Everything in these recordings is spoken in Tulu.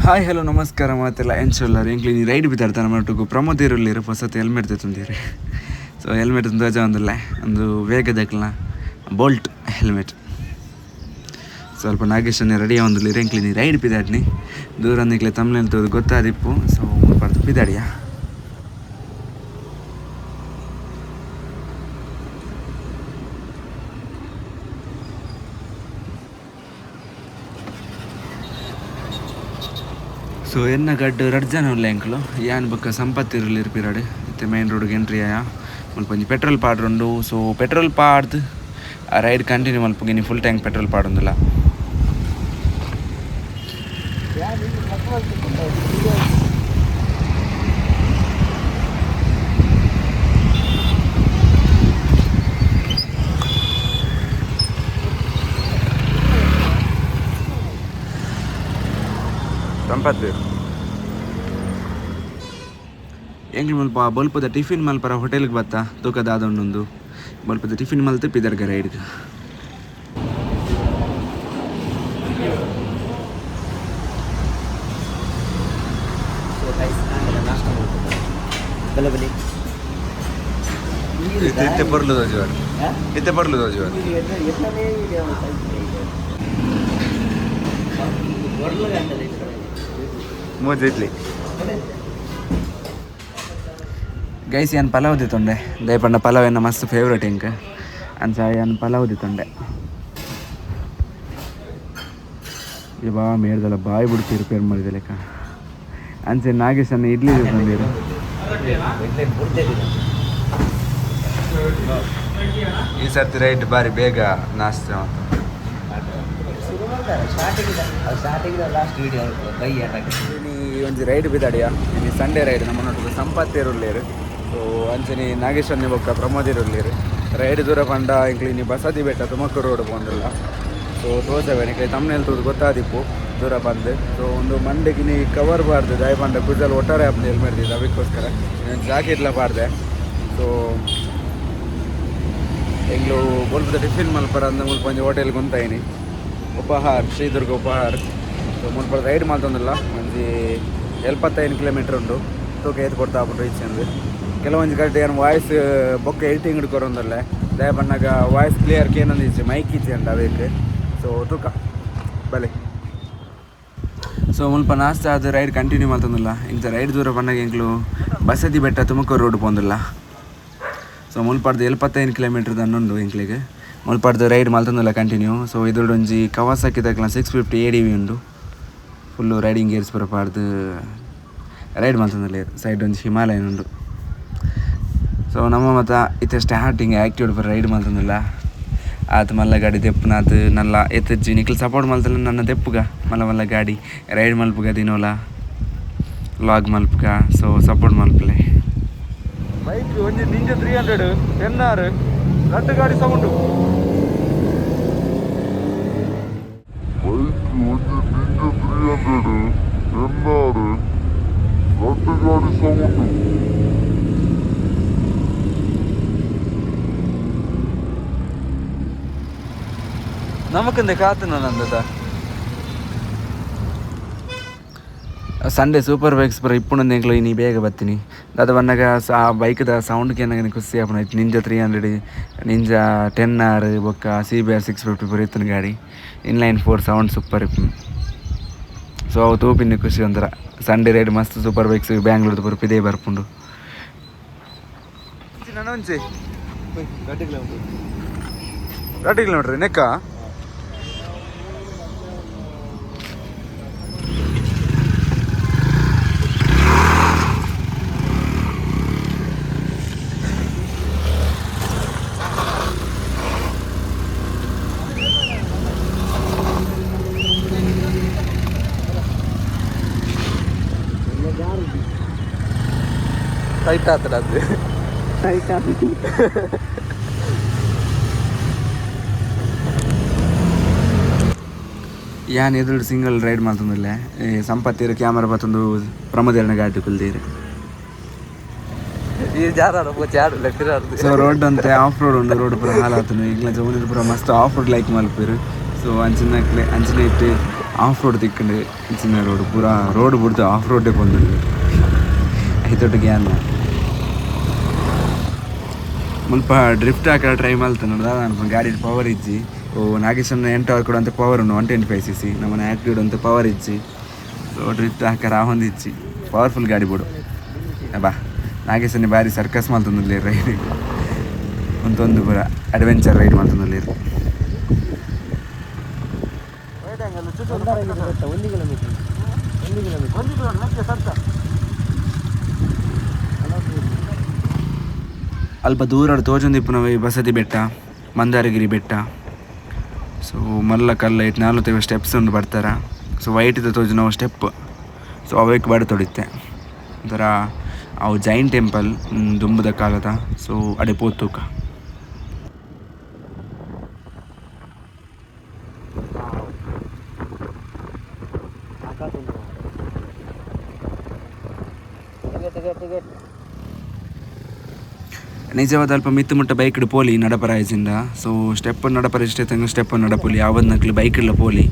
ಹಾಯ್ ಹಲೋ ನಮಸ್ಕಾರ ಮಾತೆಲ್ಲ ಎಂಚೊಲ್ಲಾರು ಎಂಕ್ಲು ನೀ ರೈಡ್ ಬಿದ್ದಾಡ್ತಾನೆ ಮಟ್ಟುಗು ಪ್ರಮೋದ್ ಇರುಲ್ಲಿರು ಹೊಸತು ಹೆಲ್ಮೆಟ್ ತಂದಿರಿ. ಸೊ ಹೆಲ್ಮೆಟ್ ಧ್ವಜ ಒಂದಿಲ್ಲ ಒಂದು ವೇಗದಕ್ಲ ಬೋಲ್ಟ್ ಹೆಲ್ಮೆಟ್. ಸ್ವಲ್ಪ ನಾಗೇಶನೇ ರೆಡಿ ಒಂದಿಲ್ಲ ಎಂಕ್ಲಿ ನೀ ರೈಡ್ ಪಿದಾಡ್ನಿ ದೂರ ನಿಕ್ಲೆ ತಮ್ಲೆನ್ ತೋದು ಗೊತ್ತಾದಿಪ್ಪು. ಸೊ ಪರ್ದು ಪಿದಾಡಿಯಾ. ಸೊ ಎನ್ನ ಗಡ್ಡು ರಡ್ಡ್ ಜನ ಉಲ್ಲ ಎಂಕುಲು ಯಾನ್ ಬೊಕ್ಕ ಸಂಪತ್ ಇರುಲ್ಲಿರು ಪಿರಾಡ್ ಇತ್ತೆ ಮೈನ್ ರೋಡ್ಗೆ ಎಂಟ್ರಿ ಆಯ ಮುಲ್ಪ ಒಂಜಿ ಪೆಟ್ರೋಲ್ ಪಾಡ್ರುಂಡು. ಸೊ ಪೆಟ್ರೋಲ್ ಪಾಡ್ದು ಆ ರೈಡ್ ಕಂಟಿನ್ಯೂ ಮಲ್ಪುಗ ಇನಿ ಫುಲ್ ಟ್ಯಾಂಕ್ ಪೆಟ್ರೋಲ್ ಪಾಡೊಂದುಲ್ಲ. ಸಂಪತ್ ಎಂಕ್ಲು ಮುಲ್ಪ ಬೊಲ್ಪದ ಟಿಫಿನ್ ಮಲ್ಪರ ಹೋಟೆಲ್ಗೆ ಬತ್ತ ತೂಕ ದಾದೊಂಡು ಬೊಲ್ಪದ ಟಿಫಿನ್ ಮಲ್ತು ಪಿದರ್ಗ ರೈಡ್ಗೆ. ಸೊ ಗೈಸ್ ನಾಷ್ಟ ಮಾಡ್ತಾರೆ ಬಲೆ ಬಲೆ. ಇತ್ತೆ ಪೊರ್ಲು ದೋಜುವರ್ ಇತ್ತೆ ಪೊರ್ಲು ದೋಜುವರ್. ಮೂಜಿ ಇಡ್ಲಿ ಗೈಸ್. ಯಾನ್ ಪಲಾವ್ ದಿತ್ತೊಂಡೆ ದಯಪಂಡ ಪಲಾವ್ ಎನ್ನ ಮಸ್ತ್ ಫೇವ್ರೇಟ್ ಇಂಕ್ ಅಂಚ ಯಾನ್ ಪಲಾವ್ ದಿತ್ತೊಂಡೆ. ಈ ಬಾ ಮೇರ್ದಲ್ಲ ಬಾಯಿ ಬಿಡ್ತಿ ರಿಪೇರ್ ಮಾಡಿದೆ ಲೆಕ್ಕ. ಅಂಚೆ ನಾಗೇಶ್ ಅನ್ನ ಇಡ್ಲಿ ದಿತ್ತೊಂದಿರು. ಈ ಸರ್ತಿ ರೈಟ್ ಬಾರಿ ಬೇಗ ನಾಷ್ಟ. ಸ್ಟಾರ್ಟಿಂಗ್ ಲಾಸ್ಟ್ ವಿಡಿಯೋ ಬೈ ಈ ಒಂಜಿ ರೈಡ್ ಬಿದಾಡಿಯ ಇಲ್ಲಿ ಸಂಡೇ ರೈಡ್ ನಮ್ಮ ನೋಟು ಸಂಪತ್ ಇರುಲ್ಲೇರು. ಸೊ ಅಂಚನೆ ನಾಗೇಶ್ ಬೊಕ್ಕ ಪ್ರಮೋದ್ ಇರುಲ್ಲೇರು. ರೈಡ್ ದೂರ ಪಂಡ ಇಂಕ್ಲಿ ಇನಿ ಬಸದಿ ಬೆಟ್ಟ ತುಮಕೂರು ರೋಡ್ ಪೋಂದಿಲ್ಲ. ಸೊ ತೋಜವೆ ನಿಕ್ಲೆ ತಮ್ನೇಲ್ ತೂದು ಗೊತ್ತಾದಿಪ್ಪು ದೂರ ಬಂದು. ಸೊ ಒಂದು ಮಂಡೆಗೆ ನೀ ಕವರ್ ಬಾರ್ದು ದಾಯ ಪಂಡ ಕುಜಲ್ ಒಟ್ಟಾರೆ ಆಪ್ನ ಹೆಲ್ಮೆಟ್ ದಿದ್ದು ಅದಕ್ಕೋಸ್ಕರ ಜಾಕೆಟ್ಲ ಬಾರ್ದೆ. ಸೊ ಎಂಗ್ಲು ಬೊಲ್ಪದ ಟಿಫಿನ್ ಮಲ್ಪರ ಅಂದ ಮುಲ್ಪ ಒಂಜಿ ಹೋಟೆಲ್ ಗುಂತಾಯಿನಿ ಉಪಹಾರ್ ಶ್ರೀದುರ್ಗ ಉಪಹಾರ್. ಸೊ ಮುಲ್ಪ ರೈಡ್ ಮಲ್ತೊಂದಿಲ್ಲ ಒಂಜಿ 75 ಕಿಲೋಮೀಟ್ರ್ ಉಂಡು. ತೂಕ ಏತ್ ಕೊಡ್ತಾ ಆಪುಂಡು ರೀಚ್ ಅಂದ್. ಕೆಲವೊಂಜಿ ಕಡೆ ಏನು ವಾಯ್ಸ್ ಬೊಕ್ಕ ಎಡಿಟಿಂಗ್ ಕೊರೊಂದುಲ್ಲೆ ದಯ ಪನ್ನಗ ವಾಯ್ಸ್ ಕ್ಲಿಯರ್ ಕೇನೊಂದಿಜ್ಜಿ ಮೈಕ್ ಇಜ್ಜಿ ಅಂಡ ಅವೇಕ್. ಸೊ ತೂಕ ಬಲೆ. ಸೊ ಮುಲ್ಪ ನಾಷ್ಟ ಆದ್ ರೈಡ್ ಕಂಟಿನ್ಯೂ ಮಲ್ತೊಂದುಲ್ಲ. ಇಂಚ ರೈಡ್ ದೂರ ಪನ್ನಗ ಎಂಕ್ಲು ಬಸದಿ ಬೆಟ್ಟ ತುಮಕೂರು ರೋಡ್ ಪೋಂದುಲ್ಲ. ಸೊ ಮುಲ್ಪಡ್ದು 75 ಕಿಲೋಮೀಟ್ರ್ ದನ್ನುಂಡು ಎಂಕ್ಲೆಗ್. ಮುಲ್ಪಡ್ದು ರೈಡ್ ಮಲ್ತೊಂದುಲ್ಲ ಕಂಟಿನ್ಯೂ. ಸೊ ಇದ್ರೊಂಜಿ ಕವಾಸಕಿ ದಕ್ಲ 650 ADV ಉಂಡು. ಫುಲ್ಲು ರೈಡಿಂಗ್ ಗೇರ್ಸ್ ಪೂರ ಪಾಡ್ದು ರೈಡ್ ಮಲ್ತೊಂದುಲ್ಲೆರ್. ಸೈಡ್ ಒಂಜಿ ಹಿಮಾಲಯನ್ ಉಂಡು. ಸೊ ನಮ್ಮ ಮತ ಇತ್ತೆ ಸ್ಟಾರ್ಟಿಂಗ್ ಆ್ಯಕ್ಟಿವ್ ಪೂರ ರೈಡ್ ಮಲ್ತೊಂದುಲ್ಲ. ಆತ್ ಮಲ್ಲ ಗಾಡಿ ದೆಪ್ಪುನಾತ್ ನಲ್ಲ ಎತ್ತಜ್ಜಿ ನಿಕ್ಲು ಸಪೋರ್ಟ್ ಮಲ್ತಲ್ಲ ನನ್ನ ದೆಪ್ಪುಗ ಮಲ್ಲ ಮಲ್ಲ ಗಾಡಿ ರೈಡ್ ಮಲ್ಪುಗ ದಿನೋಲ ಲಾಗ್ ಮಲ್ಪುಗ. ಸೊ ಸಪೋರ್ಟ್ ಮಲ್ಪಲೆ. ಬೈಕ್ ಒಂಜಿ ನಿಂಜ 300 10R ರಡ್ಡು ಗಾಡಿ ಸೌಂಡು. ಬೈಕ್ ಒಂಜಿ ನಿಂಜ 300 10R ರಡ್ಡು ಗಾಡಿ ಸೌಂಡು. ನಮಕಂದೆ ಕಾತನ ನಂದದ ಸಂಡೇ ಸೂಪರ್ ಬೈಕ್ಸ್ ಪೂರ ಇಪ್ಪುನಂದು ಎಂಕ್ಲು ಇನಿ ಬೇಗ ಬತ್ತೀನಿ. ದಾದ ಬನ್ನಗ ಆ ಬೈಕ್ದ ಸೌಂಡ್ ಕೇನಗ ಖುಷಿ ಆಪುಂಡು. ನಿಂಜ 300 ನಿಂಜ 10R ಬೊಕ್ಕ CBR 650 ಪೂರ ಇತ್ತಿನ ಗಾಡಿ ಇನ್ಲೈನ್ 4 ಸೌಂಡ್ ಸೂಪರ್ ಇಪ್ಪುಂಡು. ಸೊ ಅವು ತೂಪಿನ ಖುಷಿ ಒಂಥರ. ಸಂಡೇ ರೈಡ್ ಮಸ್ತ್ ಸೂಪರ್ ಬೈಕ್ಸ್ ಬ್ಯಾಂಗ್ಳೂರ್ದ ಪೂರ ಪಿದೈ ಬರ್ಪುಂಡು. ಒಂಜಿ 2 ಕಿಲೋಮೀಟ್ರ್ ನೆಕ್ಕ ಟೈಟ್ ಆತಡ ಅದು. ಟೈಟ್ ಆತದೆ. ಯಾನ್ ಎದುರು ಸಿಂಗಲ್ ರೈಡ್ ಮಲ್ತೊಂದುಲ್ಲೆ. ಸಂಪತ್ತಿರು ಕ್ಯಾಮರಾ ಬತ್ತೊಂದು ಪ್ರಮೋದೇರ್ನ ಗಾಡಿ ಕುಲ್ದೀರು. ಸೊ ರೋಡ್ ಅಂತೆ ಆಫ್ ರೋಡ್ ಉಂಡು. ರೋಡ್ ಪೂರ ಹಾಲಾತುಂಡು. ಈಗ್ಲ ಜೋನಿದ ಪೂರ ಮಸ್ತ್ ಆಫ್ ರೋಡ್ ಲೈಕ್ ಮಲ್ಪೆರ್. ಸೊ ಅಂಚಿನ ಅಂಚಿನ ಇಟ್ಟು ಆಫ್ ರೋಡ್ ತಿಕ್ಕಂಡು ಚಿನ್ನ ರೋಡ್ ಪೂರ ರೋಡ್ ಬುಡ್ದು ಆಫ್ ರೋಡೇ ಬಂದುಂಡು ಐತೊಟ್ಟಿಗೆ ಅನ್ನ ಮುಲ್ಪ ಡ್ರಿಫ್ಟ್ ಹಾಕರ ಟ್ರೈ ಮಲ್ತನ ದಾದ ಗಾಡಿ ಪವರ್ ಇಜ್ಜಿ. ಓ ನಾಗೇಶನ ಎಂಟು ಕೂಡ ಅಂತ ಪವರ್ ಉಂಡು 125 ಸಿ ಸಿ ನಮ್ಮನೆ ಆ್ಯಕ್ಟಿವ್ ಅಂತ ಪವರ್ ಇಜ್ಜಿ. ಸೊ ಡ್ರಿಫ್ಟ್ ಹಾಕರ ಆವೊಂದಿಜ್ಜಿ ಪವರ್ಫುಲ್ ಗಾಡಿ ಬೋಡು ಬಾ. ನಾಗೇಶನ ಬಾರಿ ಸರ್ಕಸ್ ಮಲ್ತೊಂದುಲ್ಲೆರ್ ರೈಡ್ ಒಂತೊಂದು ಪೂರ ಅಡ್ವೆಂಚರ್ ರೈಡ್ ಮಲ್ತೊಂದುಲ್ಲೆರ್. ಒಂದು ಕಿಲೋಮೀಟರ್, ಒಂದು ಕಿಲೋಮೀಟರ್. ಅಲ್ಪ ದೂರ ತೋಜೊಂದಿಪ್ಪುನವೆ ಬಸದಿ ಬೆಟ್ಟ, ಮಂದಾರಗಿರಿ ಬೆಟ್ಟ. ಸೊ ಮಲ್ಲ ಕಲ್ಲ ಐಟ್ ನಾಲ್ಕು ಸ್ಟೆಪ್ಸ್ ಉಂಡು ಬರ್ತಾರ. ಸೊ ವೈಟ್ ತೋಜುನವು ಸ್ಟೆಪ್. ಸೊ ಅವೇಕ್ ಬಡತೊಡಿತ್ತೆ ಒಂಥರ ಅವು ಜೈನ್ ಟೆಂಪಲ್ ದುಂಬುದ ಕಾಲದ. ಸೊ ಅಡೆ ಪೋತೂಕ. Ticket ticket. ನಿಜವಾದ ಅಲ್ಪ ಮಿತ್ತು ಮುಟ್ಟ ಬೈಕ್ ಪೋಲಿ ನಡಪರ ಆಯ್ಜಿಂದ. ಸೊ ಸ್ಟೆಪ್ ನಡಪರ ಇಷ್ಟೇ ತಂಗ ಸ್ಟೆಪ್ ನಡಪೋಲಿ ಯಾವದ್ ನಕ್ಲು ಬೈಕ್ ಇಲ್ಲ ಪೋಲಿ.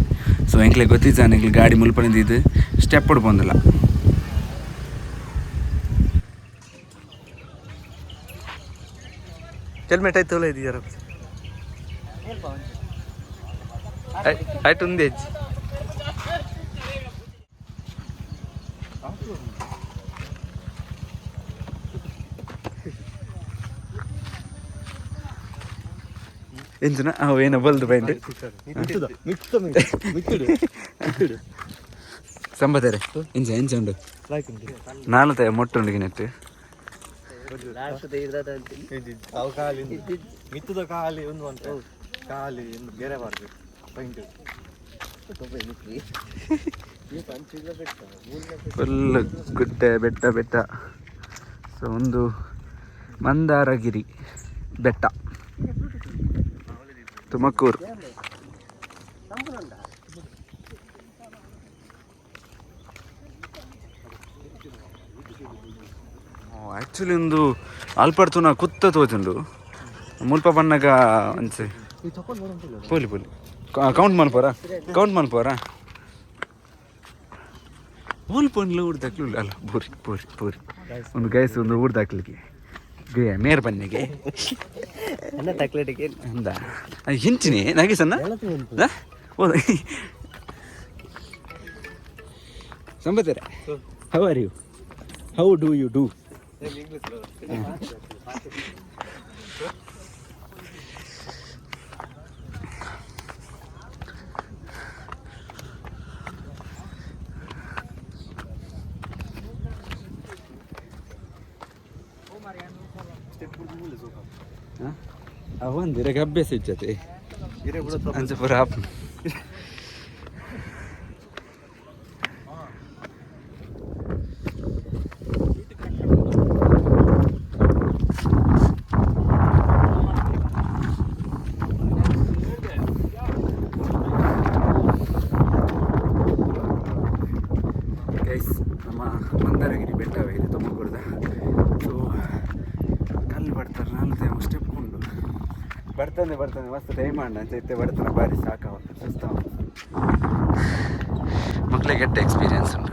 ಸೊ ಎಂಕ್ಲೆ ಗೊತ್ತಿಜ್ಜ ಎಂಕ್ಲೆ ಗಾಡಿ ಮುಲ್ಪನಿದ್ದು ಸ್ಟೆಪ್ ಪೋಂದಿಲ್ಲ. ಹೆಲ್ಮೆಟ್ ಆಯ್ತು ಇದೆಯಾ? ಆಯ್ತು ಒಂದು ಹೆಜ್ಜೆ. ಎಂಚಿನ ಅವು ಏನೋ ಬಲ್ದು ಬೈಂಡ್ ಸಂಬದರೆ ಇಂಚ ಎಂಚ ಉಂಡು ನಾನು ತಯ ಮೊಟ್ಟೆ ಉಂಡು ನೆಟ್ಟು. ಮಿತ್ತದ ಖಾಲಿ ಒಂದು ಅಂತ ಖಾಲಿ ಒಂದು ಬೇರೆ ಬಾರ್ದು ಪೈಂಟ್. ಫುಲ್ ಗುಡ್ಡೆ ಬೆಟ್ಟ ಬೆಟ್ಟ. ಸೊ ಒಂದು ಮಂದಾರಗಿರಿ ಬೆಟ್ಟ, ತುಮಕೂರು. ಆ್ಯಕ್ಚುಲಿ ಒಂದು ಅಲ್ಪಡ್ತುನ ಕುತ್ತ ತೋಜುಂಡು ಮುಲ್ಪ ಬನ್ನಗ ಅಂಚೆ ಪೋಲಿ ಪೋಲಿ ಕೌಂಟ್ ಮಲ್ಪೋರ ಕೌಂಟ್ ಮಲ್ಪೋರ ಬೋಲ್ ಪೊನ್ಲು ಊರು ದಾಕ್ಲು ಅಲ್ಲ ಬೋರಿ ಬೋರಿ ಬೋರಿ ಒಂದು ಗೈಸ್ ಒಂದು ಊರು ದಾಕ್ಲಿಕ್ಕೆ ಗೆ ಮೇರ್ ಬನ್ನಿಗೆ. ಅನ್ನ ತಕ್ಲೆಟಿಗೆ. ಅಂದ ಹಿಂಚಿನಿ ನಾಗೇಶನ್ನ ಓ ಸಂಬತ್ತರ, how are you, how do you do? ಒಂದು ಇರಕ್ಕೆ ಅಭ್ಯಾಸ ಇಜ್ಜತೆ ಅಂಚ ಪೂರ ಆಪ್. ಗೈಸ್, ನಮ್ಮ ಮಂದಾರಗಿರಿ ಬೆಟ್ಟವೇ ಇದು ತುಮಕೂರದ. ಸೊ ಕಲ್ಲು ಬರ್ತಾರೆ ನಾನು ಸ್ಟೆಪ್ ಉಂಡು ಬರ್ತಾನೆ ಬರ್ತಾನೆ ಮಸ್ತ್ ಟೈಮ್ ಅಂಡ ಅಂಚ ಇತ್ತೆ ಬರ್ತಾನೆ ಬಾರಿ ಸಾಕಾವ ಸುಸ್ತಾವ ಮಕ್ಕಳಿಗೆ ಕೆಟ್ಟ ಎಕ್ಸ್ಪೀರಿಯನ್ಸ್ ಉಂಟು.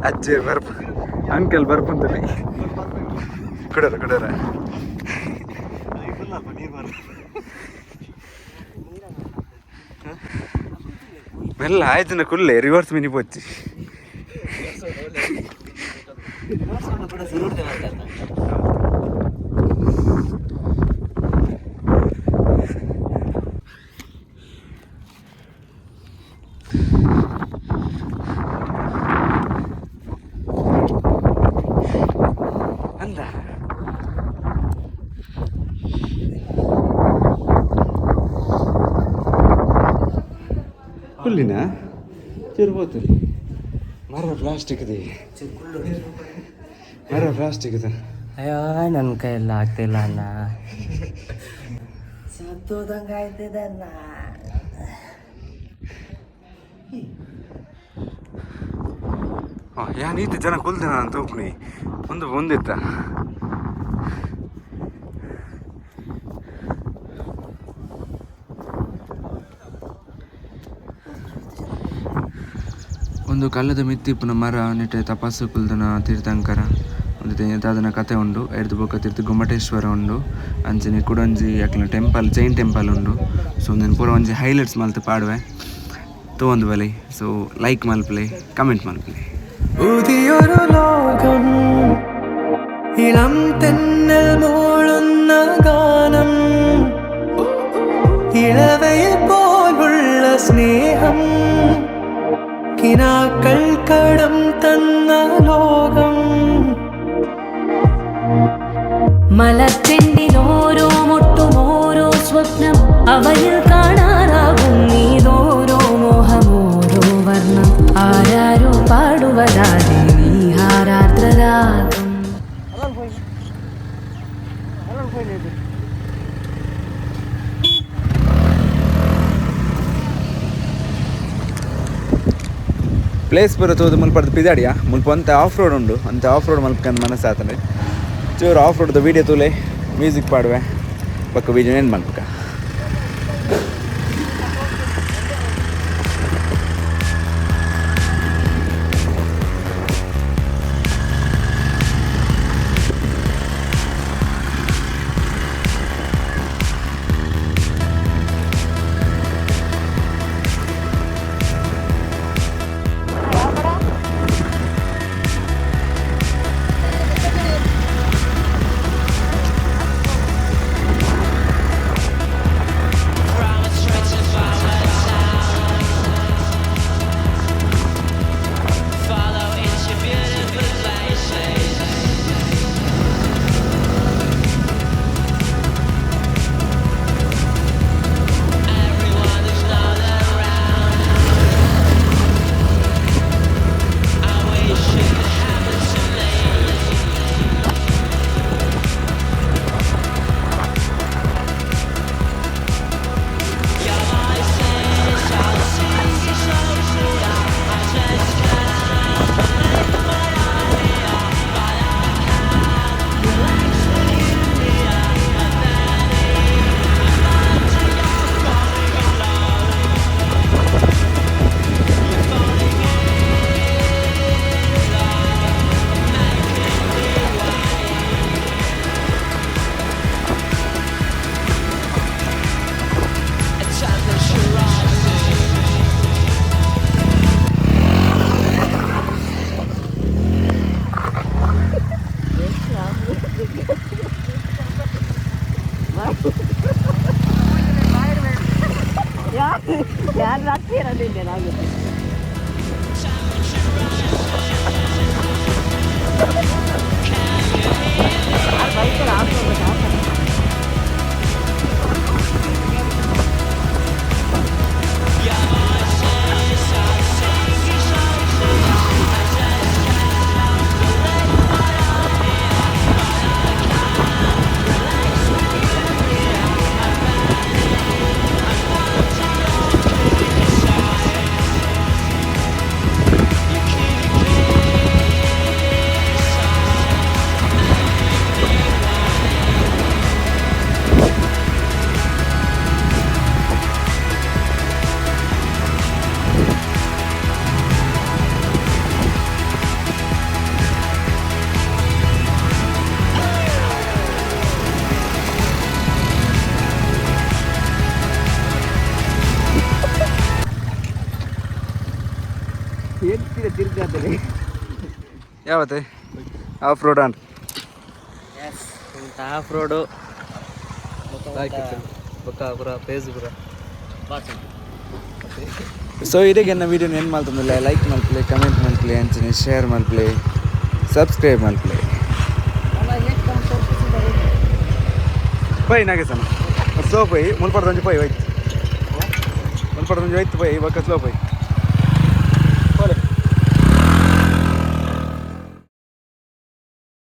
ಅಜ್ಜೆ ಬರ್ಪ ಅಂಕಲ್ ಬರ್ಪುಂತಲೇ ಕುಡರ ಕುಡರ. ಮೆಲ್ಲ ಆಯ್ತು ಕುಲ್ಲೆ ರಿವರ್ಸ್ ಮಿನಿ ಪೋಚಿ. ಕೂಡ ಸುರುಡ್ದೆ ಬರ್ತಾರ. ಅಂದ ಹುಲ್ಲಿನ ತಿರ್ಬೋತು ಮರ ಪ್ಲಾಸ್ಟಿಕ್ ಇದೆ ಮರ ಪ್ಲಾಸ್ಟಿಕ್ ಇದೆ. ಅಯ್ಯೋ, ನನ್ನ ಕೈಯೆಲ್ಲ ಆಗ್ತಿಲ್ಲ ಅಣ್ಣ, ಸತ್ತೋದಂಗ ಆಯ್ತದಣ್ಣ. ಯಾನ್ ಈತ ಜನ ಕುಲ್ದಿನ ಅಂತ ತೂಪುನಿ ಒಂದು ಒಂದಿತ್ತ. ಒಂದು ಕಲ್ಲದ ಮಿತ್ತಿ ಇಪ್ಪುನ ಮರ ನೆಟೆ ತಪಸ್ಸು ಕುಲ್ದನ ತೀರ್ಥಂಕರ ಒಂದು ದಾದನ ಕತೆ ಉಂಡು. ಎಡ್ದು ಬೊಕ್ಕ ತೀರ್ಥ ಗೊಮ್ಮಟೇಶ್ವರ ಉಂಡು. ಅಂಚನೆ ಕುಡೊಂಜಿ ಅಕ್ಲೆನ ಟೆಂಪಲ್ ಜೈನ್ ಟೆಂಪಲ್ ಉಂಡು. ಸೊ ಉಂದೆನ್ ಪೂರ ಒಂಜಿ ಹೈಲೈಟ್ಸ್ ಮಲ್ತ್ ಪಾಡುವೆ ತೂವೊಂದು ಬಲೆ. ಸೊ ಲೈಕ್ ಮಲ್ಪಲೆ, ಕಮೆಂಟ್ ಮಲ್ಪಲೆ. പുതിയൊരു ലോകം, ഇളം തെന്നൽ മൂളുന്ന ഗാനം, ഇളവയിൽ പോലുള്ള സ്നേഹം, കിനാക്കൾ കടം തന്ന ലോകം. മലർച്ചെണ്ടിലോരോ മുട്ടും ഓരോ സ്വപ്നം, അവയിൽ കാണാറാകും നീതോരോ മോഹമോരോ വർണ്ണം. ആരാരോ പാടുവതാതെ നീഹാരാർദ്രരാഗം. ಪ್ಲೇಸ್ ಪೂರ ತೂದು ಮುಲ್ಪಡ್ದು ಪಿದಾಡಿಯ ಮುಲ್ಪ ಒಂತೆ ಆಫ್ ರೋಡ್ ಉಂಡು. ಅಂತೆ ಆಫ್ ರೋಡ್ ಮಲ್ಪಕಂದ್ ಮನಸ್ಸಾತಂಡೆ. ಚೂರು ಆಫ್ ರೋಡ್ದ ವೀಡಿಯೋ ತೂಲೆ, ಮ್ಯೂಸಿಕ್ ಪಾಡುವೆ, ಬೊಕ್ಕ ವೀಡಿಯೋ ಏನು ಮಲ್ಪಕ. ಯಾವತ್ತೆ ಆಫ್ ರೋಡ್ ಅಂತ? ಆಫ್ ರೋಡು ಬೊಕ್ಕ ಪೂರ ಪೇಸ್ ಪೂರ. ಸೊ ಇಡೀ ಎನ್ನ ವೀಡಿಯೋನ ಏನು ಮಲ್ತೊಂದುಲ್ಲೆ, ಲೈಕ್ ಮಲ್ಪಲೆ, ಕಮೆಂಟ್ ಮಲ್ಪಲೆ, ಅಂಚನೆ ಶೇರ್ ಮಲ್ಪಲೆ, ಸಬ್ಸ್ಕ್ರೈಬ್ ಮಲ್ಪಲೆ. ಪೋಯ್ ನಾಗೇಶನ, ಸ್ಲೋ ಪೋಯ್. ಮುಲ್ಪಡ್ದೊಂಜಿ ಪೋಯ್, ಹೋಯ್ತು. ಮುಲ್ಪಡ್ದೊಂಜಿ ಹೋಯ್ತು ಪೋಯ್, ಬೊಕ್ಕ ಸ್ಲೋ ಪೋಯ್.